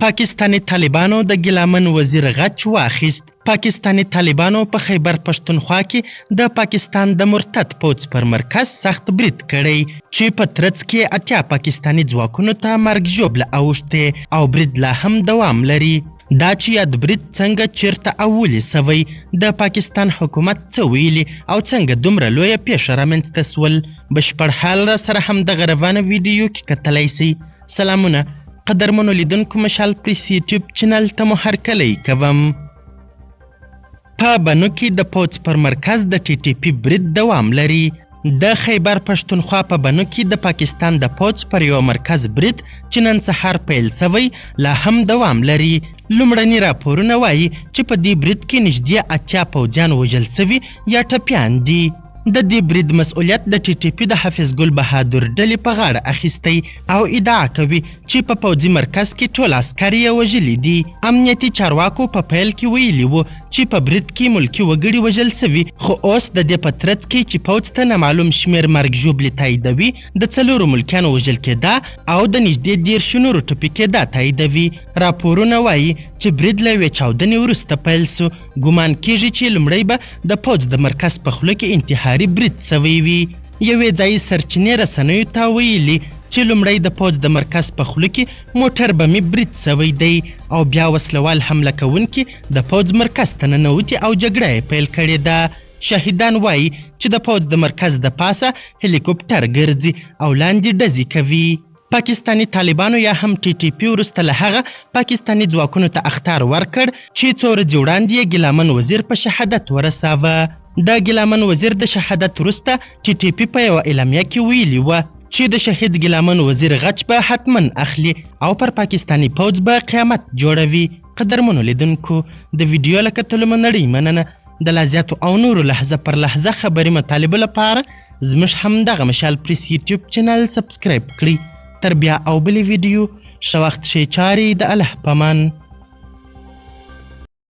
پاکستاني طالبانو د ګیلامن وزیر غچ واخیست. پاکستاني طالبانو په خیبر پښتونخوا کې د پاکستان د مرتد پوځ پر مرکز سخت برید کړی چې په ترڅ کې 80 پاکستاني ځواکونو ته مرګ ژوبله اوښتې او برید لا هم دوام لري. دا چې یاد برید څنګه، چیرته او ولې سوی، د پاکستان حکومت څه ویلي او څنګه دومره لویه پیښه رامنځته سول، بشپړ حال راسره همدغه روانه ویډیو کې کتلی سئ. سلامونه قدرمنو لیدونکو، مشال پریس یوټیوب چینل ته مو هرکلی کوم. په بنو کې د پوځ پر مرکز د ټي ټي پي برید دوام لري. د خیبر پښتونخوا په بنو کې د پاکستان د پوځ پر یوه مرکز برید چې نن سهار پیل شوی لا هم دوام لري. لومړني راپورونه وایي چې په دې برید کې نږدې 80 پوځیان وژل شوي یا ټپیان دي. د دې برید مسؤلیت د ټي ټي پي د حافظ ګل بهادر ډلې په غاړه اخیستی او ادعا کوي چې په پوځي مرکز کې ټول عسکر یې وژلي دي. امنیتي چارواکو په پیل کې ویلي وو چې په برید کې ملکي وګړي وژل شوي، خو اوس د دې په ترڅ کې چې پوځ ته نامعلوم شمېر مرګ ژوبلې تاییدوي، د څلورو ملکیانو وژل کېدا او د نږدې 30 نورو ټپي کېدا تاییدوي. راپورونه وايي چې برید له یوې چاودنې وروسته پیل شو. ګومان کېږي چې لومړی به د پوځ د مرکز په خوله کې انتحاري برید شوی وي. یوې ځايي سرچینې رسنیو ته ویلي چې لومړی د پوځ د مرکز په خوله کې موټر بمي برید شوی دی او بیا وسلوال حمله کوونکي د پوځ مرکز ته ننوتي او جګړه یې پیل کړې ده. شهیدان وايي چې د پوځ د مرکز د پاسه هلیکوپټر ګرځي او لاندې ډزې کوي. پاکستاني طالبانو یا هم ټي ټي پي وروسته له هغه پاکستاني ځواکونو ته اخطار ورکړ چې څو ورځې وړاندې یې ګیلامن وزیر په شهادت ورساوه. د ګیلامن وزیر د شهادت وروسته ټي ټي پي په یوه اعلامیه کې ویلي وه چې د شهید ګیلامن وزیر غچ به حتما اخلي او پر پاکستاني پوځ به قیامت جوړوي. قدرمنو لیدونکو، د ویډیو له کتلو مو نړۍ مننه. د لا زیاتو او نورو لحظه پر لحظه خبري مطالبو لپاره زموږ همدغه مشال پریس یوټیوب چینل سبسکرایب کړئ. تر بیا او بلې ویډیو، ښه وخت ښې چارې، د الله پامان.